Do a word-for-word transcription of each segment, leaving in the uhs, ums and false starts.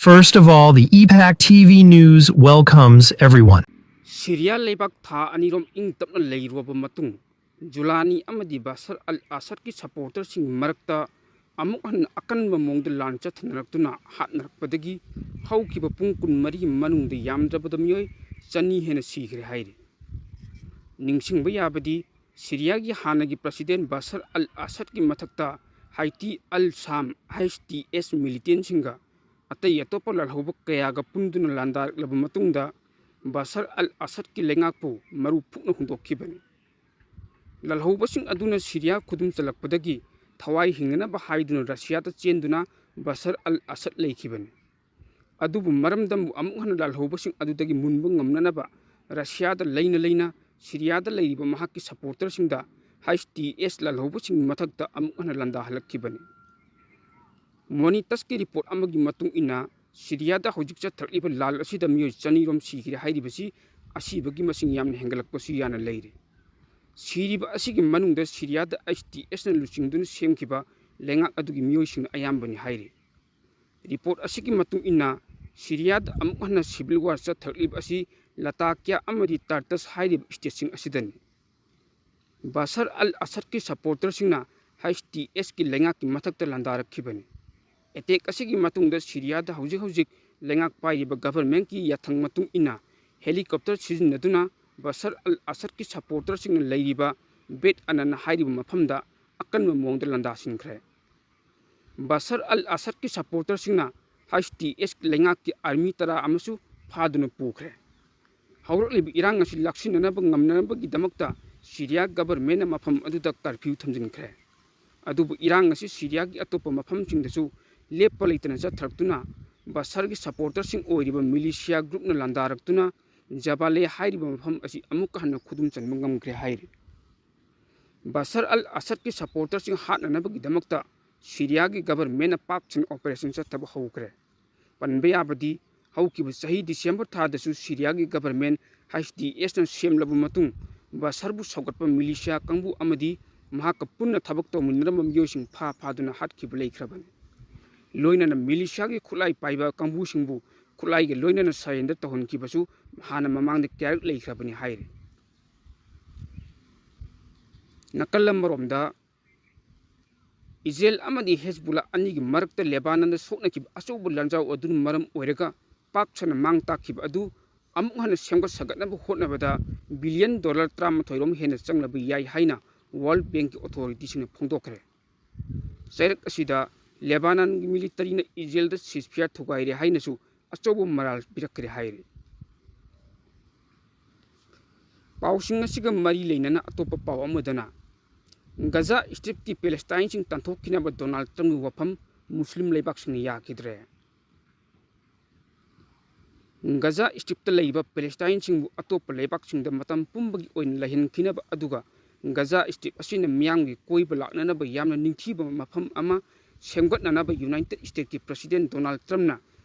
First of all, the E PAK T V News welcomes everyone. Syria ꯂꯩꯕꯥꯛ ꯊꯥ ꯑꯅꯤꯔꯣꯝ ꯏꯪ ꯇꯞꯅ ꯂꯩꯔꯨꯔꯕ ꯃꯇꯨꯡ, ꯖꯨꯂꯥꯅꯤ ꯑꯃꯗꯤ ꯕꯁꯔ ꯑꯜ ꯑꯁꯗꯀꯤ ꯁꯄꯣꯔꯇꯔꯁꯤꯡꯒꯤ ꯃꯔꯛꯇ ꯑꯃꯨꯛ ꯍꯟꯅ ꯑꯀꯟꯕ ꯃꯑꯣꯡꯗ ꯂꯥꯟ ꯆꯠꯊꯅꯔꯛꯇꯨꯅ ꯍꯥꯠꯅꯔꯛꯄꯗꯒꯤ ꯍꯧꯈꯤꯕ ꯄꯨꯡ ꯀꯨꯟꯃꯔꯤ ꯃꯅꯨꯡꯗ ꯌꯥꯝꯗ꯭ꯔꯕꯗ ꯃꯤꯑꯣꯏ ꯆꯅꯤ ꯍꯦꯟꯅ ꯁꯤꯈ꯭ꯔꯦ ꯍꯥꯏꯔꯤ꯫ ꯅꯤꯡꯁꯤꯡꯕ ꯌꯥꯕꯗꯤ, ꯁꯤꯔꯤꯌꯥꯒꯤ ꯍꯥꯟꯅꯒꯤ ꯄ꯭ꯔꯁꯤꯗꯦꯟ ꯕꯁꯔ ꯑꯜ ꯑꯁꯗꯀꯤ ꯃꯊꯛꯇ ꯍꯥꯏꯇꯤ ꯑꯜ ꯁꯥꯝ, ꯍꯩꯆ ꯇꯤ ꯑꯦꯁ, ꯃꯤꯂꯤꯇꯦꯟꯁꯤꯡꯒ ꯑꯇꯩ ꯑꯇꯣꯞꯄ ꯂꯥꯜꯍꯧꯕ ꯀꯌꯥꯒ ꯄꯨꯟꯗꯨꯅ ꯂꯥꯟꯗꯥꯔꯛꯂꯕ ꯃꯇꯨꯡꯗ, ꯕꯁꯔ ꯑꯜ ꯑꯁꯗꯀꯤ ꯂꯩꯉꯥꯛꯄꯨ ꯃꯔꯨ ꯐꯨꯛꯅ ꯍꯨꯟꯗꯣꯛꯈꯤꯕꯅꯤ꯫ ꯂꯥꯜꯍꯧꯕꯁꯤꯡ ꯑꯗꯨꯅ ꯁꯤꯔꯤꯌꯥ ꯈꯨꯗꯨꯝ ꯆꯜꯂꯛꯄꯗꯒꯤ ꯊꯋꯥꯏ ꯍꯤꯡꯅꯅꯕ ꯍꯥꯏꯗꯨꯅ ꯔꯁꯤꯌꯥꯗ ꯆꯦꯟꯗꯨꯅ ꯕꯁꯔ ꯑꯜ ꯑꯁꯗ ꯂꯩꯈꯤꯕꯅꯤ꯫ ꯑꯗꯨꯕꯨ ꯃꯔꯝꯗꯝꯕꯨ ꯑꯃꯨꯛ ꯍꯟꯅ ꯂꯥꯜꯍꯧꯕꯁꯤꯡ ꯑꯗꯨꯗꯒꯤ ꯃꯨꯟꯕ ꯉꯝꯅꯅꯕ ꯔꯁꯤꯌꯥꯗ ꯂꯩꯅ ꯂꯩꯅ ꯁꯤꯔꯤꯌꯥꯗ ꯂꯩꯔꯤꯕ ꯃꯍꯥꯛꯀꯤ ꯁꯄꯣꯔꯇꯔꯁꯤꯡꯗ ꯍꯩꯆ ꯇꯤ ꯑꯦꯁ ꯂꯥꯜꯍꯧꯕꯁꯤꯡꯒꯤ ꯃꯊꯛꯇ ꯑꯃꯨꯛ ꯍꯟꯅ ꯂꯥꯟꯗꯥꯍꯜꯂꯛꯈꯤꯕꯅꯤ꯫ ꯃꯣꯅꯤꯇꯁꯀꯤ ꯔꯤꯄꯣꯔꯠ ꯑꯃꯒꯤ ꯃꯇꯨꯡ ꯏꯟꯅ, ꯁꯤꯔꯤꯌꯥꯗ ꯍꯧꯖꯤꯛ ꯆꯠꯊꯔꯛꯂꯤꯕ ꯂꯥꯜ ꯑꯁꯤꯗ ꯃꯤꯑꯣꯏ ꯆꯅꯤꯔꯣꯝ ꯁꯤꯈ꯭ꯔꯦ ꯍꯥꯏꯔꯤꯕꯁꯤ ꯑꯁꯤꯕꯒꯤ ꯃꯁꯤꯡ ꯌꯥꯝꯅ ꯍꯦꯟꯒꯠꯂꯛꯄꯁꯨ ꯌꯥꯅ ꯂꯩꯔꯦ꯫ ꯁꯤꯔꯤꯕ ꯑꯁꯤꯒꯤ ꯃꯅꯨꯡꯗ ꯁꯤꯔꯤꯌꯥꯗ ꯑꯩꯆ ꯇꯤ ꯑꯦꯁꯅ ꯂꯨꯆꯤꯡꯗꯨꯅ ꯁꯦꯝꯈꯤꯕ ꯂꯩꯉꯥꯛ ꯑꯗꯨꯒꯤ ꯃꯤꯑꯣꯏꯁꯤꯡꯅ ꯑꯌꯥꯝꯕꯅꯤ ꯍꯥꯏꯔꯤ꯫ ꯔꯤꯄꯣꯔꯠ ꯑꯁꯤꯒꯤ ꯃꯇꯨꯡ ꯏꯟꯅ, ꯁꯤꯔꯤꯌꯥꯗ ꯑꯃꯨꯛ ꯍꯟꯅ ꯁꯤꯚꯤꯜ ꯋꯥꯔ ꯆꯠꯊꯔꯛꯂꯤꯕ ꯑꯁꯤ ꯂꯇꯥꯀꯤꯌꯥ ꯑꯃꯗꯤ ꯇꯥꯔꯇꯁ ꯍꯥꯏꯔꯤꯕ ꯁ꯭ꯇꯦꯠꯁꯤꯡ ꯑꯁꯤꯗꯅꯤ꯫ ꯕꯁꯔ ꯑꯜ ꯑꯁꯗꯀꯤ ꯁꯄꯣꯔꯇꯔꯁꯤꯡꯅ ꯍꯩꯆ ꯇꯤ ꯑꯦꯁꯀꯤ ꯂꯩꯉꯥꯛꯀꯤ ꯃꯊꯛꯇ ꯂꯥꯟꯗꯥꯔꯛꯈꯤꯕꯅꯤ꯫ ꯑꯦꯇꯦꯛ ꯑꯁꯤꯒꯤ ꯃꯇꯨꯡꯗ ꯁꯤꯔꯤꯌꯥꯗ ꯍꯧꯖꯤꯛ ꯍꯧꯖꯤꯛ ꯂꯩꯉꯥꯛ ꯄꯥꯏꯔꯤꯕ ꯒꯚꯔꯟꯃꯦꯟꯠꯀꯤ ꯌꯥꯊꯪ ꯃꯇꯨꯡ ꯏꯟꯅ ꯍꯦꯂꯤꯀꯣꯞꯇꯔ ꯁꯤꯖꯤꯟꯅꯗꯨꯅ ꯕꯁꯔ ꯑꯜ ꯑꯁꯗꯀꯤ ꯁꯄꯣꯔꯇꯔꯁꯤꯡꯅ ꯂꯩꯔꯤꯕ ꯕꯦꯠ ꯑꯅꯟ ꯍꯥꯏꯔꯤꯕ ꯃꯐꯝꯗ ꯑꯀꯟꯕ ꯃꯑꯣꯡꯗ ꯂꯥꯟꯗꯥꯁꯤꯟꯈ꯭ꯔꯦ꯫ ꯕꯁꯔ ꯑꯜ ꯑꯁꯗꯀꯤ ꯁꯄꯣꯔꯇꯔꯁꯤꯡꯅ ꯍꯩꯆ ꯇꯤ ꯑꯦꯁ ꯂꯩꯉꯥꯛꯀꯤ ꯑꯥꯔꯃꯤ ꯇꯔꯥ ꯑꯃꯁꯨ ꯐꯥꯗꯨꯅ ꯄꯨꯈ꯭ꯔꯦ꯫ ꯍꯧꯔꯛꯂꯤꯕ ꯏꯔꯥꯡ ꯑꯁꯤ ꯂꯥꯛꯁꯤꯟꯅꯅꯕ ꯉꯝꯅꯅꯕꯒꯤꯗꯃꯛꯇ ꯁꯤꯔꯤꯌꯥ ꯒꯚꯔꯟꯃꯦꯟꯠꯅ ꯃꯐꯝ ꯑꯗꯨꯗ ꯀꯔꯐ꯭ꯌꯨ ꯊꯝꯖꯤꯟꯈ꯭ꯔꯦ꯫ ꯑꯗꯨꯕꯨ ꯏꯔꯥꯡ ꯑꯁꯤ ꯁꯤꯔꯤꯌꯥꯒꯤ ꯑꯇꯣꯞꯄ ꯃꯐꯝꯁꯤꯡꯗꯁꯨ ꯂꯦꯞꯄ ꯂꯩꯇꯅ ꯆꯠꯊꯔꯛꯇꯨꯅ ꯕꯁꯔꯒꯤ ꯁꯄꯣꯔꯇꯔꯁꯤꯡ ꯑꯣꯏꯔꯤꯕ ꯃꯤꯂꯤꯁꯤꯌꯥ ꯒ꯭ꯔꯨꯞꯅ ꯂꯥꯟꯗꯥꯔꯛꯇꯨꯅ ꯖꯕꯥꯂꯦ ꯍꯥꯏꯔꯤꯕ ꯃꯐꯝ ꯑꯁꯤ ꯑꯃꯨꯛꯀ ꯍꯟꯅ ꯈꯨꯗꯨꯝ ꯆꯟꯕ ꯉꯝꯈ꯭ꯔꯦ ꯍꯥꯏꯔꯤ꯫ ꯕꯁꯔ ꯑꯜ ꯑꯁꯗꯀꯤ ꯁꯄꯣꯔꯇꯔꯁꯤꯡ ꯍꯥꯠꯅꯅꯕꯒꯤꯗꯃꯛꯇ ꯁꯤꯔꯤꯌꯥꯒꯤ ꯒꯚꯔꯟꯃꯦꯟꯠꯅ ꯄꯥꯛ ꯁꯟꯅ ꯑꯣꯄꯔꯦꯁꯟ ꯆꯠꯊꯕ ꯍꯧꯈ꯭ꯔꯦ꯫ ꯄꯟꯕ ꯌꯥꯕꯗꯤ, ꯍꯧꯈꯤꯕ ꯆꯍꯤ ꯗꯤꯁꯦꯝꯕꯔ ꯊꯥꯗꯁꯨ ꯁꯤꯔꯤꯌꯥꯒꯤ ꯒꯚꯔꯟꯃꯦꯟꯠ ꯍꯩꯆ ꯇꯤ ꯑꯦꯁꯅ ꯁꯦꯝꯂꯕ ꯃꯇꯨꯡ ꯕꯁꯔꯕꯨ ꯁꯧꯒꯠꯄ ꯃꯤꯂꯤꯁꯤꯌꯥ ꯀꯥꯡꯕꯨ ꯑꯃꯗꯤ ꯃꯍꯥꯛꯀ ꯄꯨꯟꯅ ꯊꯕꯛ ꯇꯧꯃꯤꯟꯅꯔꯝꯕ ꯃꯤꯑꯣꯏꯁꯤꯡ ꯐꯥ ꯐꯥꯗꯨꯅ ꯍꯥꯠꯈꯤꯕ ꯂꯩꯈ꯭ꯔꯕꯅꯤ꯫ ꯂꯣꯏꯅꯅ ꯃꯤꯂꯤꯁꯤꯌꯥꯒꯤ ꯈꯨꯠꯂꯥꯏ ꯄꯥꯏꯕ ꯀꯥꯡꯕꯨꯁꯤꯡꯕꯨ ꯈꯨꯠꯂꯥꯏꯒ ꯂꯣꯏꯅꯅ surrender ꯇꯧꯍꯟꯈꯤꯕꯁꯨ ꯍꯥꯟꯅ ꯃꯃꯥꯡꯗ ꯀꯌꯥꯔꯛ ꯂꯩꯈ꯭ꯔꯕꯅꯤ ꯍꯥꯏꯔꯤ꯫ ꯅꯥꯀꯜ ꯑꯃꯔꯣꯝꯗ, ꯏꯖꯔꯦꯜ ꯑꯃꯗꯤ ꯍꯦꯖꯕꯨꯜꯂꯥ ꯑꯅꯤꯒꯤ ꯃꯔꯛꯇ ꯂꯦꯕꯥꯅꯟꯗ ꯁꯣꯛꯅꯈꯤꯕ ꯑꯆꯧꯕ ꯂꯥꯟꯖꯥꯎ ꯑꯗꯨꯅ ꯃꯔꯝ ꯑꯣꯏꯔꯒ ꯄꯥꯛ ꯁꯟꯅ ꯃꯥꯡ ꯇꯥꯛꯈꯤꯕ ꯑꯗꯨ ꯑꯃꯨꯛ ꯍꯟꯅ ꯁꯦꯝꯒꯠ ꯁꯥꯒꯠꯅꯕ ꯍꯣꯠꯅꯕꯗ ꯕꯤꯂꯤꯌꯟ ꯗꯣꯂꯔ ꯇꯔꯥꯃꯥꯊꯣꯏ ꯔꯣꯝ ꯍꯦꯟꯅ ꯆꯪꯂꯕ ꯌꯥꯏ ꯍꯥꯏꯅ World Bankꯀꯤ authorityꯁꯤꯡꯅ ꯐꯣꯡꯗꯣꯛꯈ꯭ꯔꯦ꯫ ꯆꯩꯔꯛ ꯑꯁꯤꯗ ꯂꯦꯕꯥꯅꯟꯒꯤ militaryꯅ ꯏꯖꯔꯦꯜꯗ ceasefire ꯊꯨꯒꯥꯏꯔꯦ ꯍꯥꯏꯅꯁꯨ ꯑꯆꯧꯕ ꯃꯔꯥꯜ ꯄꯤꯔꯛꯈ꯭ꯔꯦ ꯍꯥꯏꯔꯤ꯫ ꯄꯥꯎꯁꯤꯡ ꯑꯁꯤꯒ ꯃꯔꯤ ꯂꯩꯅꯅ ꯑꯇꯣꯞꯄ ꯄꯥꯎ ꯑꯃꯗꯅ, ꯒꯖꯥ ꯁ꯭ꯇ꯭ꯔꯤꯞꯀꯤ ꯄꯦꯂꯦꯁꯇꯥꯏꯟꯁꯤꯡ ꯇꯥꯟꯊꯣꯛꯈꯤꯅꯕ ꯗꯣꯅꯥꯜꯗ ꯇ꯭ꯔꯝꯞꯀꯤ ꯋꯥꯐꯝ ꯃꯨꯁꯂꯤꯝ ꯂꯩꯕꯥꯛꯁꯤꯡꯅ ꯌꯥꯈꯤꯗ꯭ꯔꯦ꯫ ꯒꯖꯥ ꯁ꯭ꯇ꯭ꯔꯤꯞꯇ ꯂꯩꯕ ꯄꯦꯂꯦꯁꯇꯥꯏꯟꯁꯤꯡꯕꯨ ꯑꯇꯣꯞꯄ ꯂꯩꯕꯥꯛꯁꯤꯡꯗ ꯃꯇꯝ ꯄꯨꯝꯕꯒꯤ ꯑꯣꯏꯅ ꯂꯩꯍꯟꯈꯤꯅꯕ, ꯑꯗꯨꯒ ꯒꯖꯥ ꯁ꯭ꯇ꯭ꯔꯤꯞ ꯑꯁꯤꯅ ꯃꯤꯌꯥꯝꯒꯤ ꯀꯣꯏꯕ ꯂꯥꯛꯅꯅꯕ ꯌꯥꯝꯅ ꯅꯤꯡꯊꯤꯕ ꯃꯐꯝ ꯑꯃ ꯁꯦꯝꯒꯠꯅꯅꯕ ꯌꯨꯅꯥꯏꯇꯦꯗ ꯁ꯭ꯇꯦꯠꯀꯤ ꯄ꯭ꯔꯁꯤꯗꯦꯟ ꯗꯣꯅꯥꯜꯗ ꯇ꯭ꯔꯝꯞꯅ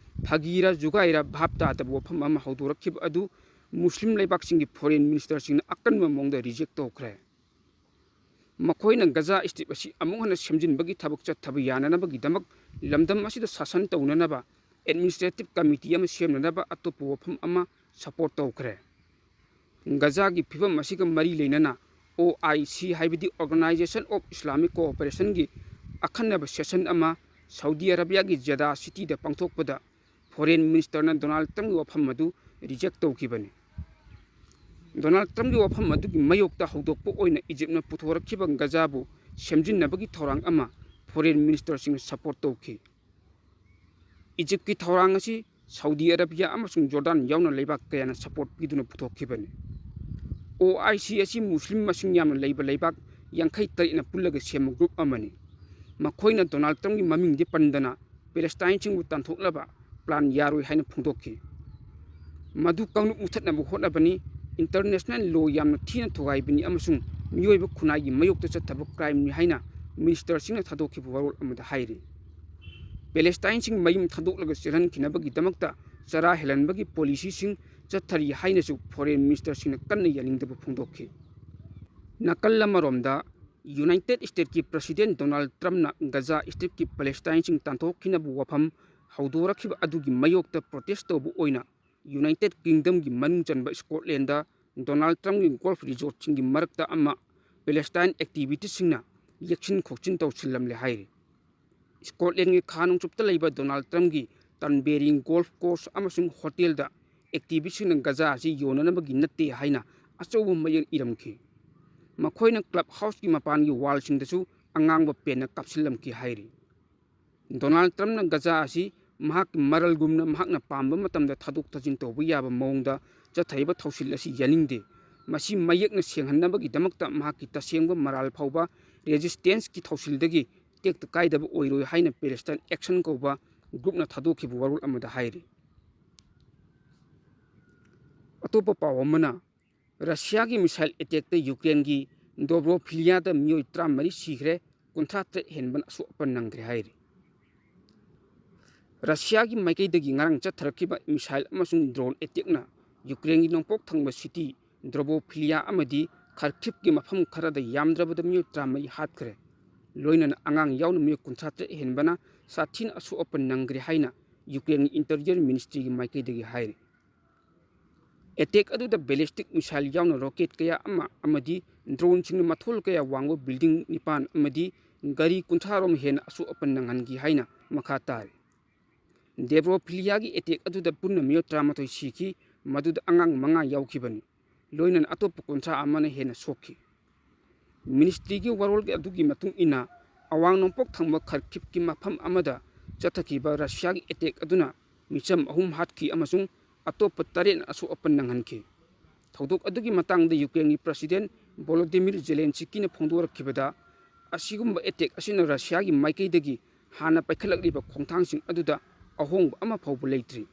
ꯐꯥꯒꯤꯔ ꯖꯨꯒꯥꯏꯔ ꯚꯥꯞ ꯇꯥꯗꯕ ꯋꯥꯐꯝ ꯑꯃ ꯍꯧꯗꯣꯔꯛꯈꯤꯕ ꯑꯗꯨ ꯃꯨꯁꯂꯤꯝ ꯂꯩꯕꯥꯛꯁꯤꯡꯒꯤ ꯐꯣꯔꯦꯟ ꯃꯤꯅꯤꯁꯇꯔꯁꯤꯡꯅ ꯑꯀꯟꯕ ꯃꯑꯣꯡꯗ ꯔꯤꯖꯦꯛ ꯇꯧꯈ꯭ꯔꯦ꯫ ꯃꯈꯣꯏꯅ ꯒꯖꯥ ꯁ꯭ꯇ꯭ꯔꯤꯞ ꯑꯁꯤ ꯑꯃꯨꯛ ꯍꯟꯅ ꯁꯦꯝꯖꯤꯟꯕꯒꯤ ꯊꯕꯛ ꯆꯠꯊꯕ ꯌꯥꯅꯅꯕꯒꯤꯗꯃꯛ ꯂꯝꯗꯝ ꯑꯁꯤꯗ ꯁꯥꯁꯟ ꯇꯧꯅꯅꯕ ꯑꯦꯗꯃꯤꯅꯤꯁꯇ꯭ꯔꯦꯇꯤꯚ ꯀꯃꯤꯇꯤ ꯑꯃ ꯁꯦꯝꯅꯅꯕ ꯑꯇꯣꯞꯄ ꯋꯥꯐꯝ ꯑꯃ ꯁꯄꯣꯔꯠ ꯇꯧꯈ꯭ꯔꯦ꯫ ꯒꯖꯥꯒꯤ ꯐꯤꯕꯝ ꯑꯁꯤꯒ ꯃꯔꯤ ꯂꯩꯅꯅ ꯑꯣ ꯑꯥꯏ ꯁꯤ, ꯍꯥꯏꯕꯗꯤ Organisation of Islamic Cooperationꯒꯤ ꯑꯈꯟꯅꯕ ꯁꯦꯁꯟ ꯑꯃ ꯁꯥꯎꯗꯤ ꯑꯔꯥꯕꯤꯌꯥꯒꯤ ꯖꯦꯗꯥ ꯁꯤꯇꯤꯗ ꯄꯥꯡꯊꯣꯛꯄꯗ ꯐꯣꯔꯦꯟ ꯃꯤꯅꯤꯁꯇꯔꯅ ꯗꯣꯅꯥꯜꯗ ꯇ꯭ꯔꯝꯞꯀꯤ ꯋꯥꯐꯝ ꯑꯗꯨ ꯔꯤꯖꯦꯛ ꯇꯧꯈꯤꯕꯅꯤ꯫ ꯗꯣꯅꯥꯜꯗ ꯇ꯭ꯔꯝꯞꯀꯤ ꯋꯥꯐꯝ ꯑꯗꯨꯒꯤ ꯃꯥꯌꯣꯛꯇ ꯍꯧꯗꯣꯛꯄ ꯑꯣꯏꯅ ꯏꯖꯤꯞꯅ ꯄꯨꯊꯣꯔꯛꯈꯤꯕ ꯒꯖꯥꯕꯨ ꯁꯦꯝꯖꯤꯟꯅꯕꯒꯤ ꯊꯧꯔꯥꯡ ꯑꯃ ꯐꯣꯔꯦꯟ ꯃꯤꯅꯤꯁꯇꯔꯁꯤꯡꯅ ꯁꯄꯣꯔꯠ ꯇꯧꯈꯤ꯫ ꯏꯖꯤꯞꯀꯤ ꯊꯧꯔꯥꯡ ꯑꯁꯤ ꯁꯥꯎꯗꯤ ꯑꯔꯥꯕꯤꯌꯥ ꯑꯃꯁꯨꯡ ꯖꯣꯔꯗꯥꯟ ꯌꯥꯎꯅ ꯂꯩꯕꯥꯛ ꯀꯌꯥꯅ ꯁꯄꯣꯔꯠ ꯄꯤꯗꯨꯅ ꯄꯨꯊꯣꯛꯈꯤꯕꯅꯤ꯫ ꯑꯣ ꯑꯥꯏ ꯁꯤ ꯑꯁꯤ ꯃꯨꯁꯂꯤꯝ ꯃꯁꯤꯡ ꯌꯥꯝꯅ ꯂꯩꯕ ꯂꯩꯕꯥꯛ ꯌꯥꯡꯈꯩ ꯇꯔꯦꯠꯅ ꯄꯨꯜꯂꯒ ꯁꯦꯝꯕ ꯒ꯭ꯔꯨꯞ ꯑꯃꯅꯤ꯫ ꯃꯈꯣꯏꯅ ꯗꯣꯅꯥꯜꯗ ꯇ꯭ꯔꯝꯞꯀꯤ ꯃꯃꯤꯡꯗꯤ ꯄꯟꯗꯅ ꯄꯦꯂꯦꯁꯇꯥꯏꯟꯁꯤꯡꯕꯨ ꯇꯥꯟꯊꯣꯛꯅꯕ ꯄ꯭ꯂꯥꯟ ꯌꯥꯔꯣꯏ ꯍꯥꯏꯅ ꯐꯣꯡꯗꯣꯛꯈꯤ꯫ ꯃꯗꯨ ꯀꯥꯡꯂꯨꯞ ꯃꯨꯊꯠꯅꯕ ꯍꯣꯠꯅꯕꯅꯤ, ꯏꯟꯇꯔꯅꯦꯁꯅꯦꯜ ꯂꯣ ꯌꯥꯝꯅ ꯊꯤꯅ ꯊꯨꯒꯥꯏꯕꯅꯤ ꯑꯃꯁꯨꯡ ꯃꯤꯑꯣꯏꯕ ꯈꯨꯟꯅꯥꯏꯒꯤ ꯃꯥꯌꯣꯛꯇ ꯆꯠꯊꯕ ꯀ꯭ꯔꯥꯏꯝꯅꯤ ꯍꯥꯏꯅ ꯃꯤꯅꯤꯁꯇꯔꯁꯤꯡꯅ ꯊꯥꯗꯣꯛꯈꯤꯕ ꯋꯥꯔꯣꯜ ꯑꯃꯗ ꯍꯥꯏꯔꯤ꯫ ꯄꯦꯂꯦꯁꯇꯥꯏꯟꯁꯤꯡ ꯃꯌꯨꯝ ꯊꯥꯗꯣꯛꯂꯒ ꯆꯦꯜꯍꯟꯈꯤꯅꯕꯒꯤꯗꯃꯛꯇ ꯆꯔꯥ ꯍꯦꯜꯍꯟꯕꯒꯤ ꯄꯣꯂꯤꯁꯤꯁꯤꯡ ꯆꯠꯊꯔꯤ ꯍꯥꯏꯅꯁꯨ ꯐꯣꯔꯦꯟ ꯃꯤꯅꯤꯁꯇꯔꯁꯤꯡꯅ ꯀꯟꯅ ꯌꯥꯅꯤꯡꯗꯕ ꯐꯣꯡꯗꯣꯛꯈꯤ꯫ ꯅꯥꯀꯜ ꯑꯃꯔꯣꯝꯗ, ꯌꯨꯅꯥꯏꯇꯦꯗ ꯁ꯭ꯇꯦꯠꯀꯤ ꯄ꯭ꯔꯁꯤꯗꯦꯟ ꯗꯣꯅꯥꯜꯗ ꯇ꯭ꯔꯝꯞꯅ ꯒꯖꯥ ꯁ꯭ꯇ꯭ꯔꯤꯞꯀꯤ ꯄꯦꯂꯦꯁꯇꯥꯏꯟꯁꯤꯡ ꯇꯥꯟꯊꯣꯛꯈꯤꯅꯕ ꯋꯥꯐꯝ ꯍꯧꯗꯣꯔꯛꯈꯤꯕ ꯑꯗꯨꯒꯤ ꯃꯥꯌꯣꯛꯇ ꯄ꯭ꯔꯣꯇꯦꯁ ꯇꯧꯕ ꯑꯣꯏꯅ ꯌꯨꯅꯥꯏꯇꯦꯗ ꯀꯤꯡꯗꯝꯒꯤ ꯃꯅꯨꯡ ꯆꯟꯕ ꯁ꯭ꯀꯣꯠꯂꯦꯟꯗ ꯗꯣꯅꯥꯜꯗ ꯇ꯭ꯔꯝꯞꯀꯤ ꯒꯣꯜꯐ ꯔꯤꯖꯣꯔꯠꯁꯤꯡꯒꯤ ꯃꯔꯛꯇ ꯑꯃ ꯄꯦꯂꯦꯁꯇꯥꯏꯟ ꯑꯦꯛꯇꯤꯚꯤꯁ꯭ꯠꯁꯤꯡꯅ ꯌꯦꯛꯁꯤꯟ ꯈꯣꯛꯆꯤꯟ ꯇꯧꯁꯤꯜꯂꯝꯂꯦ ꯍꯥꯏꯔꯤ꯫ ꯁ꯭ꯀꯣꯠꯂꯦꯟꯒꯤ ꯈꯥ ꯅꯣꯡꯆꯨꯞꯇ ꯂꯩꯕ ꯗꯣꯅꯥꯜꯗ ꯇ꯭ꯔꯝꯞꯀꯤ ꯇꯟꯕꯦꯔꯤꯡ ꯒꯣꯜꯐ ꯀꯣꯔꯁ ꯑꯃꯁꯨꯡ ꯍꯣꯇꯦꯜꯗ ꯑꯦꯛꯇꯤꯚꯤꯁ꯭ꯠꯁꯤꯡꯅ ꯒꯖꯥ ꯑꯁꯤ ꯌꯣꯟꯅꯅꯕꯒꯤ ꯅꯠꯇꯦ ꯍꯥꯏꯅ ꯑꯆꯧꯕ ꯃꯌꯦꯛ ꯏꯔꯝꯈꯤ꯫ ꯃꯈꯣꯏꯅ ꯀ꯭ꯂꯕ ꯍꯥꯎꯁꯀꯤ ꯃꯄꯥꯟꯒꯤ ꯋꯥꯜꯁꯤꯡꯗꯁꯨ ꯑꯉꯥꯡꯕ ꯄꯦꯟꯅ ꯀꯥꯞꯁꯤꯜꯂꯝꯈꯤ ꯍꯥꯏꯔꯤ꯫ ꯗꯣꯅꯥꯜꯗ ꯇ꯭ꯔꯝꯞꯅ ꯒꯖꯥ ꯑꯁꯤ ꯃꯍꯥꯛꯀꯤ ꯃꯔꯜꯒꯨꯝꯅ ꯃꯍꯥꯛꯅ ꯄꯥꯝꯕ ꯃꯇꯝꯗ ꯊꯥꯗꯣꯛ ꯊꯥꯖꯤꯟ ꯇꯧꯕ ꯌꯥꯕ ꯃꯑꯣꯡꯗ ꯆꯠꯊꯔꯤꯕ ꯊꯧꯁꯤꯜ ꯑꯁꯤ ꯌꯥꯅꯤꯡꯗꯦ꯫ ꯃꯁꯤ ꯃꯌꯦꯛꯅ ꯁꯦꯡꯍꯟꯅꯕꯒꯤꯗꯃꯛꯇ ꯃꯍꯥꯛꯀꯤ ꯇꯁꯦꯡꯕ ꯃꯔꯥꯜ ꯐꯥꯎꯕ ꯔꯦꯖꯤꯁꯇꯦꯟꯁꯀꯤ ꯊꯧꯁꯤꯜꯗꯒꯤ ꯇꯦꯛꯇ ꯀꯥꯏꯗꯕ ꯑꯣꯏꯔꯣꯏ ꯍꯥꯏꯅ ꯄꯦꯂꯦꯁꯇꯥꯏꯟ ꯑꯦꯛꯁꯟ ꯀꯧꯕ ꯒ꯭ꯔꯨꯞꯅ ꯊꯥꯗꯣꯛꯈꯤꯕ ꯋꯥꯔꯣꯜ ꯑꯃꯗ ꯍꯥꯏꯔꯤ꯫ ꯑꯇꯣꯞꯄ ꯄꯥꯎ ꯑꯃꯅ, ꯔꯁꯤꯌꯥꯒꯤ ꯃꯤꯁꯥꯏꯜ ꯑꯦꯇꯦꯛꯇ ꯌꯨꯀ꯭ꯔꯦꯟꯒꯤ ꯗꯣꯕ꯭ꯔꯣꯐꯤꯂꯤꯌꯥꯗ ꯃꯤꯑꯣꯏ ꯇꯔꯥꯃꯔꯤ ꯁꯤꯈ꯭ꯔꯦ, ꯀꯨꯟꯊ꯭ꯔꯥ ꯇꯔꯦꯠ ꯍꯦꯟꯕꯅ ꯑꯁꯣꯛ ꯑꯄꯟ ꯅꯪꯈ꯭ꯔꯦ ꯍꯥꯏꯔꯤ꯫ ꯔꯁꯤꯌꯥꯒꯤ ꯃꯥꯏꯀꯩꯗꯒꯤ ꯉꯔꯥꯡ ꯆꯠꯊꯔꯛꯈꯤꯕ ꯃꯤꯁꯥꯏꯜ ꯑꯃꯁꯨꯡ ꯗ꯭ꯔꯣꯟ ꯑꯦꯇꯦꯛꯅ ꯌꯨꯀ꯭ꯔꯦꯟꯒꯤ ꯅꯣꯡꯄꯣꯛ ꯊꯪꯕ ꯁꯤꯇꯤ ꯗ꯭ꯔꯣꯕꯣꯐꯤꯂꯤꯌꯥ ꯑꯃꯗꯤ ꯈꯔꯀꯤꯞꯀꯤ ꯃꯐꯝ ꯈꯔꯗ ꯌꯥꯝꯗ꯭ꯔꯕꯗ ꯃꯤꯑꯣꯏ ꯇꯔꯥꯃꯔꯤ ꯍꯥꯠꯈ꯭ꯔꯦ꯫ ꯂꯣꯏꯅꯅ ꯑꯉꯥꯡ ꯌꯥꯎꯅ ꯃꯤꯑꯣꯏ ꯀꯨꯟꯊ꯭ꯔꯥ ꯇꯔꯦꯠ ꯍꯦꯟꯕꯅ ꯁꯥꯊꯤꯅ ꯑꯁꯣꯛ ꯑꯄꯟ ꯅꯪꯈ꯭ꯔꯦ ꯍꯥꯏꯅ ꯌꯨꯀ꯭ꯔꯦꯟꯒꯤ ꯏꯟꯇꯤꯔꯤꯌꯔ ꯃꯤꯅꯤꯁꯇ꯭ꯔꯤꯒꯤ ꯃꯥꯏꯀꯩꯗꯒꯤ ꯍꯥꯏꯔꯤ꯫ ꯑꯦꯇꯦꯛ ꯑꯗꯨꯗ ꯕꯦꯂꯤꯁꯇꯤꯛ ꯃꯤꯁꯥꯏꯜ ꯌꯥꯎꯅ ꯔꯣꯀꯦꯠ ꯀꯌꯥ ꯑꯃ ꯑꯃꯗꯤ ꯗ꯭ꯔꯣꯟꯁꯤꯡꯅ ꯃꯊꯣꯜ ꯀꯌꯥ ꯋꯥꯡꯕ ꯕꯤꯜꯗꯤꯡ ꯅꯤꯄꯥꯟ ꯑꯃꯗꯤ ꯒꯥꯔꯤ ꯀꯨꯟꯊ꯭ꯔꯥ ꯔꯣꯝ ꯍꯦꯟꯅ ꯑꯁꯣꯛ ꯑꯄꯟ ꯅꯪꯍꯟꯈꯤ ꯍꯥꯏꯅ ꯃꯈꯥ ꯇꯥꯔꯤ꯫ ꯗꯦꯕ꯭ꯔꯣꯐꯤꯂꯤꯌꯥꯒꯤ ꯑꯦꯇꯦꯛ ꯑꯗꯨꯗ ꯄꯨꯟꯅ ꯃꯤꯑꯣꯏ ꯇꯔꯥꯃꯥꯊꯣꯏ ꯁꯤꯈꯤ, ꯃꯗꯨꯗ ꯑꯉꯥꯡ ꯃꯉꯥ ꯌꯥꯎꯈꯤꯕꯅꯤ꯫ ꯂꯣꯏꯅꯅ ꯑꯇꯣꯞꯄ ꯀꯨꯟꯊ꯭ꯔꯥ ꯑꯃꯅ ꯍꯦꯟꯅ ꯁꯣꯛꯈꯤ꯫ ꯃꯤꯅꯤꯁꯇ꯭ꯔꯤꯒꯤ ꯋꯥꯔꯣꯜ ꯑꯗꯨꯒꯤ ꯃꯇꯨꯡ ꯏꯟꯅ, ꯑꯋꯥꯡ ꯅꯣꯡꯄꯣꯛ ꯊꯪꯕ ꯈꯔꯀꯤꯞꯀꯤ ꯃꯐꯝ ꯑꯃꯗ ꯆꯠꯊꯈꯤꯕ ꯔꯁꯤꯌꯥꯒꯤ ꯑꯦꯇꯦꯛ ꯑꯗꯨꯅ ꯃꯤꯆꯝ ꯑꯍꯨꯝ ꯍꯥꯠꯈꯤ ꯑꯃꯁꯨꯡ ꯑꯇꯣꯞꯄ ꯇꯔꯦꯠꯅ ꯑꯁꯣꯛ ꯑꯄꯟ ꯅꯪꯍꯟꯈꯤ꯫ ꯊꯧꯗꯣꯛ ꯑꯗꯨꯒꯤ ꯃꯇꯥꯡꯗ ꯌꯨꯀ꯭ꯔꯦꯟꯒꯤ ꯄ꯭ꯔꯁꯤꯗꯦꯟ ꯚꯣꯂꯣꯗꯤꯃꯤꯔ ꯖꯦꯂꯦꯟꯁꯤꯀꯤꯅ ꯐꯣꯡꯗꯣꯔꯛꯈꯤꯕꯗ, ꯑꯁꯤꯒꯨꯝꯕ ꯑꯦꯇꯦꯛ ꯑꯁꯤꯅ ꯔꯁꯤꯌꯥꯒꯤ ꯃꯥꯏꯀꯩꯗꯒꯤ ꯍꯥꯟꯅ ꯄꯥꯏꯈꯠꯂꯛꯂꯤꯕ ꯈꯣꯡꯊꯥꯡꯁꯤꯡ ꯑꯗꯨꯗ ꯑꯍꯣꯡꯕ ꯑꯃ ꯐꯥꯎꯕ ꯂꯩꯇ꯭ꯔꯤ꯫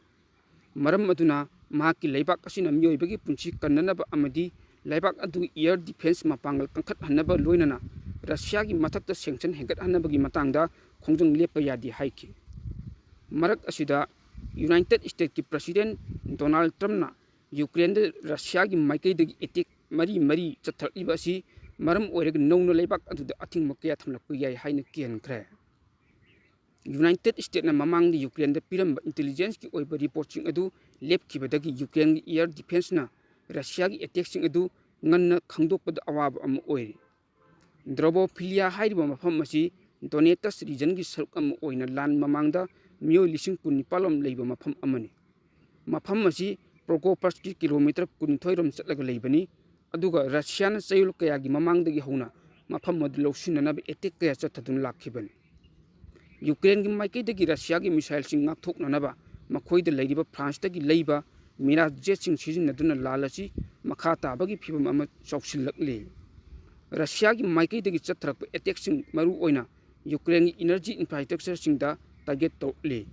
ꯃꯔꯝ ꯑꯗꯨꯅ ꯃꯍꯥꯛꯀꯤ ꯂꯩꯕꯥꯛ ꯑꯁꯤꯅ ꯃꯤꯑꯣꯏꯕꯒꯤ ꯄꯨꯟꯁꯤ ꯀꯟꯅꯅꯕ ꯑꯃꯗꯤ ꯂꯩꯕꯥꯛ ꯑꯗꯨꯒꯤ ꯑꯦꯌꯔ ꯗꯤꯐꯦꯟꯁ ꯃꯄꯥꯡꯒꯜ ꯀꯟꯈꯠꯍꯟꯅꯕ, ꯂꯣꯏꯅꯅ ꯔꯁꯤꯌꯥꯒꯤ ꯃꯊꯛꯇ ꯁꯦꯡꯁꯟ ꯍꯦꯟꯒꯠꯍꯟꯅꯕꯒꯤ ꯃꯇꯥꯡꯗ ꯈꯣꯡꯖꯪ ꯂꯦꯞꯄ ꯌꯥꯗꯦ ꯍꯥꯏꯈꯤ꯫ ꯃꯔꯛ ꯑꯁꯤꯗ, ꯌꯨꯅꯥꯏꯇꯦꯗ ꯁ꯭ꯇꯦꯠꯀꯤ ꯄ꯭ꯔꯁꯤꯗꯦꯟ ꯗꯣꯅꯥꯜꯗ ꯇ꯭ꯔꯝꯞꯅ ꯌꯨꯀ꯭ꯔꯦꯟꯗ ꯔꯁꯤꯌꯥꯒꯤ ꯃꯥꯏꯀꯩꯗꯒꯤ ꯑꯦꯇꯦꯛ ꯃꯔꯤ ꯃꯔꯤ ꯆꯠꯊꯔꯛꯂꯤꯕ ꯑꯁꯤ ꯃꯔꯝ ꯑꯣꯏꯔꯒ ꯅꯧꯅ ꯂꯩꯕꯥꯛ ꯑꯗꯨꯗ ꯑꯊꯤꯡꯕ ꯀꯌꯥ ꯊꯝꯂꯛꯄ ꯌꯥꯏ ꯍꯥꯏꯅ ꯀꯤꯍꯟꯈ꯭ꯔꯦ꯫ ꯌꯨꯅꯥꯏꯇꯦꯠ ꯁ꯭ꯇꯦꯠꯅ ꯃꯃꯥꯡꯗ ꯌꯨꯀ꯭ꯔꯦꯟꯗ ꯄꯤꯔꯝꯕ ꯏꯟꯇꯦꯂꯤꯖꯦꯟꯁꯀꯤ ꯑꯣꯏꯕ ꯔꯤꯄꯣꯔꯠꯁꯤꯡ ꯑꯗꯨ ꯂꯦꯞꯈꯤꯕꯗꯒꯤ ꯌꯨꯀ꯭ꯔꯦꯟꯒꯤ ꯏꯌꯔ ꯗꯤꯐꯦꯟꯁꯅ ꯔꯁꯤꯌꯥꯒꯤ ꯑꯦꯇꯦꯛꯁꯤꯡ ꯑꯗꯨ ꯉꯟꯅ ꯈꯪꯗꯣꯛꯄꯗ ꯑꯋꯥꯕ ꯑꯃ ꯑꯣꯏꯔꯤ꯫ ꯗ꯭ꯔꯣꯕꯣꯐꯤꯂꯤꯌꯥ ꯍꯥꯏꯔꯤꯕ ꯃꯐꯝ ꯑꯁꯤ ꯗꯣꯅꯦꯇꯁ ꯔꯤꯖꯟꯒꯤ ꯁꯔꯨꯛ ꯑꯃ ꯑꯣꯏꯅ ꯂꯥꯟ ꯃꯃꯥꯡꯗ ꯃꯤꯑꯣꯏ ꯂꯤꯁꯤꯡ ꯀꯨꯟ ꯅꯤꯄꯥꯜ ꯂꯣꯝ ꯂꯩꯕ ꯃꯐꯝ ꯑꯃꯅꯤ꯫ ꯃꯐꯝ ꯑꯁꯤ ꯄ꯭ꯔꯣꯀꯣꯄꯁꯀꯤ ꯀꯤꯂꯣꯃꯤꯇꯔ ꯀꯨꯟꯅꯤꯊꯣꯏ ꯔꯣꯝ ꯆꯠꯂꯒ ꯂꯩꯕꯅꯤ, ꯑꯗꯨꯒ ꯔꯁꯤꯌꯥꯅ ꯆꯌꯣꯜ ꯀꯌꯥꯒꯤ ꯃꯃꯥꯡꯗꯒꯤ ꯍꯧꯅ ꯃꯐꯝ ꯑꯗꯨ ꯂꯧꯁꯤꯟꯅꯅꯕ ꯑꯦꯇꯦꯛ ꯀꯌꯥ ꯆꯠꯊꯗꯨꯅ ꯂꯥꯛꯈꯤꯕꯅꯤ꯫ ꯌꯨꯀ꯭ꯔꯦꯟꯒꯤ ꯃꯥꯏꯀꯩꯗꯒꯤ ꯔꯁꯤꯌꯥꯒꯤ ꯃꯤꯁꯥꯏꯜꯁꯤꯡ ꯉꯥꯛꯊꯣꯛꯅꯅꯕ ꯃꯈꯣꯏꯗ ꯂꯩꯔꯤꯕ ꯐ꯭ꯔꯥꯟꯁꯇꯒꯤ ꯂꯩꯕ ꯃꯤꯔꯥꯖ ꯖꯦꯠꯁꯤꯡ ꯁꯤꯖꯤꯟꯅꯗꯨꯅ ꯂꯥꯜ ꯑꯁꯤ ꯃꯈꯥ ꯇꯥꯕꯒꯤ ꯐꯤꯚꯝ ꯑꯃ ꯆꯥꯎꯁꯤꯜꯂꯛꯂꯤ꯫ ꯔꯁꯤꯌꯥꯒꯤ ꯃꯥꯏꯀꯩꯗꯒꯤ ꯆꯠꯊꯔꯛꯄ ꯑꯦꯇꯦꯛꯁꯤꯡ, ꯃꯔꯨꯑꯣꯏꯅ ꯌꯨꯀ꯭ꯔꯦꯟꯒꯤ ꯏꯅꯔꯖꯤ ꯏꯟꯐ꯭ꯔꯥꯁ꯭ꯇ꯭ꯔꯛꯆꯔꯁꯤꯡꯗ ꯇꯥꯔꯒꯦꯠ ꯇꯧꯔꯛꯂꯤ꯫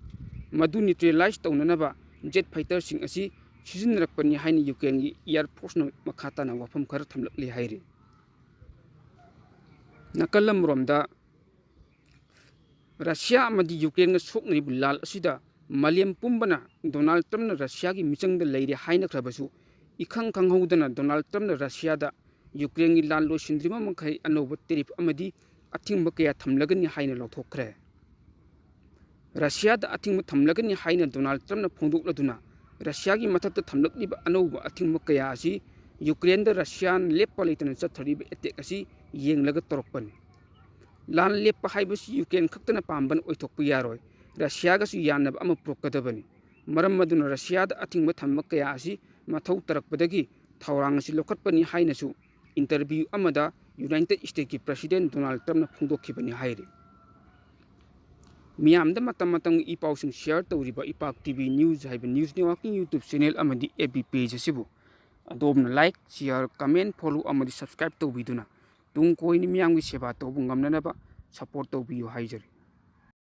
ꯃꯗꯨ ꯅ꯭ꯌꯨꯇ꯭ꯔꯦꯂꯥꯏꯖ ꯇꯧꯅꯅꯕ ꯖꯦꯠ ꯐꯥꯏꯇꯔꯁꯤꯡ ꯑꯁꯤ ꯁꯤꯖꯤꯟꯅꯔꯛꯄꯅꯤ ꯍꯥꯏꯅ ꯌꯨꯀ꯭ꯔꯦꯟꯒꯤ ꯏꯌꯥꯔ ꯐꯣꯔꯁꯅ ꯃꯈꯥ ꯇꯥꯅ ꯋꯥꯐꯝ ꯈꯔ ꯊꯝꯂꯛꯂꯤ ꯍꯥꯏꯔꯤ꯫ ꯅꯥꯀꯜ ꯑꯃꯔꯣꯝꯗ, ꯔꯁꯤꯌꯥ ꯑꯃꯗꯤ ꯌꯨꯀ꯭ꯔꯦꯟꯒ ꯁꯣꯛꯅꯔꯤꯕ ꯂꯥꯜ ꯑꯁꯤꯗ ꯃꯥꯂꯦꯝ ꯄꯨꯝꯕꯅ ꯗꯣꯅꯥꯜꯗ ꯇ꯭ꯔꯝꯞꯅ ꯔꯁꯤꯌꯥꯒꯤ ꯃꯤꯆꯪꯗ ꯂꯩꯔꯦ ꯍꯥꯏꯅꯈ꯭ꯔꯕꯁꯨ, ꯏꯈꯪ ꯈꯪꯍꯧꯗꯅ ꯗꯣꯅꯥꯜꯗ ꯇ꯭ꯔꯝꯞꯅ ꯔꯁꯤꯌꯥꯗ ꯌꯨꯀ꯭ꯔꯦꯟꯒꯤ ꯂꯥꯟ ꯂꯣꯏꯁꯤꯟꯗ꯭ꯔꯤꯕ ꯃꯈꯩ ꯑꯅꯧꯕ ꯇꯦꯔꯤꯐ ꯑꯃꯗꯤ ꯑꯊꯤꯡꯕ ꯀꯌꯥ ꯊꯝꯂꯒꯅꯤ ꯍꯥꯏꯅ ꯂꯥꯎꯊꯣꯛꯈ꯭ꯔꯦ꯫ ꯔꯁꯤꯌꯥꯗ ꯑꯊꯤꯡꯕ ꯊꯝꯂꯒꯅꯤ ꯍꯥꯏꯅ ꯗꯣꯅꯥꯜꯗ ꯇ꯭ꯔꯝꯞꯅ ꯐꯣꯡꯗꯣꯛꯂꯗꯨꯅ, ꯔꯁꯤꯌꯥꯒꯤ ꯃꯊꯛꯇ ꯊꯝꯂꯛꯂꯤꯕ ꯑꯅꯧꯕ ꯑꯊꯤꯡꯕ ꯀꯌꯥ ꯑꯁꯤ ꯌꯨꯀ꯭ꯔꯦꯟꯗ ꯔꯁꯤꯌꯥꯅ ꯂꯦꯞꯄ ꯂꯩꯇꯅ ꯆꯠꯊꯔꯤꯕ ꯑꯦꯇꯦꯛ ꯑꯁꯤ ꯌꯦꯡꯂꯒ ꯇꯧꯔꯛꯄꯅꯤ꯫ ꯂꯥꯟ ꯂꯦꯞꯄ ꯍꯥꯏꯕꯁꯤ ꯌꯨꯀ꯭ꯔꯦꯟ ꯈꯛꯇꯅ ꯄꯥꯝꯕꯅ ꯑꯣꯏꯊꯣꯛꯄ ꯌꯥꯔꯣꯏ, ꯔꯁꯤꯌꯥꯒꯁꯨ ꯌꯥꯅꯕ ꯑꯃ ꯄꯨꯔꯛꯀꯗꯕꯅꯤ꯫ ꯃꯔꯝ ꯑꯗꯨꯅ ꯔꯁꯤꯌꯥꯗ ꯑꯊꯤꯡꯕ ꯊꯝꯕ ꯀꯌꯥ ꯑꯁꯤ ꯃꯊꯧ ꯇꯥꯔꯛꯄꯗꯒꯤ ꯊꯧꯔꯥꯡ ꯑꯁꯤ ꯂꯧꯈꯠꯄꯅꯤ ꯍꯥꯏꯅꯁꯨ ꯏꯟꯇꯔꯚ꯭ꯌꯨ ꯑꯃꯗ ꯌꯨꯅꯥꯏꯇꯦꯗ ꯁ꯭ꯇꯦꯠꯀꯤ ꯄ꯭ꯔꯁꯤꯗꯦꯟꯠ ꯗꯣꯅꯥꯜꯗ ꯇ꯭ꯔꯝꯞꯅ ꯐꯣꯡꯗꯣꯛꯈꯤꯕꯅꯤ ꯍꯥꯏꯔꯤ꯫ ꯃꯤꯌꯥꯝꯗ ꯃꯇꯝ ꯃꯇꯝꯒꯤ ꯏ ꯄꯥꯎꯁꯤꯡ ꯁꯤꯌꯔ ꯇꯧꯔꯤꯕ ꯏꯄꯥꯛ ꯇꯤ ꯚꯤ ꯅ꯭ꯌꯨꯁ ꯍꯥꯏꯕ ꯅ꯭ꯌꯨꯁ ꯅꯦꯠꯋꯥꯔꯛꯀꯤ ꯌꯨꯇ꯭ꯌꯨꯕ ꯆꯦꯅꯦꯜ ꯑꯃꯗꯤ ꯑꯦꯐ ꯕꯤ ꯄꯦꯖ ꯑꯁꯤꯕꯨ ꯑꯗꯣꯝꯅ ꯂꯥꯏꯛ, ꯁꯤꯌꯔ, ꯀꯃꯦꯟ, ꯐꯣꯂꯣ ꯑꯃꯗꯤ ꯁꯕꯁꯀ꯭ꯔꯥꯏꯕ ꯇꯧꯕꯤꯗꯨꯅ ꯇꯨꯡ ꯀꯣꯏꯅ ꯃꯤꯌꯥꯝꯒꯤ ꯁꯦꯕꯥ ꯇꯧꯕ ꯉꯝꯅꯅꯕ ꯁꯄꯣꯔꯠ ꯇꯧꯕꯤꯌꯨ ꯍꯥꯏꯖꯔꯤ꯫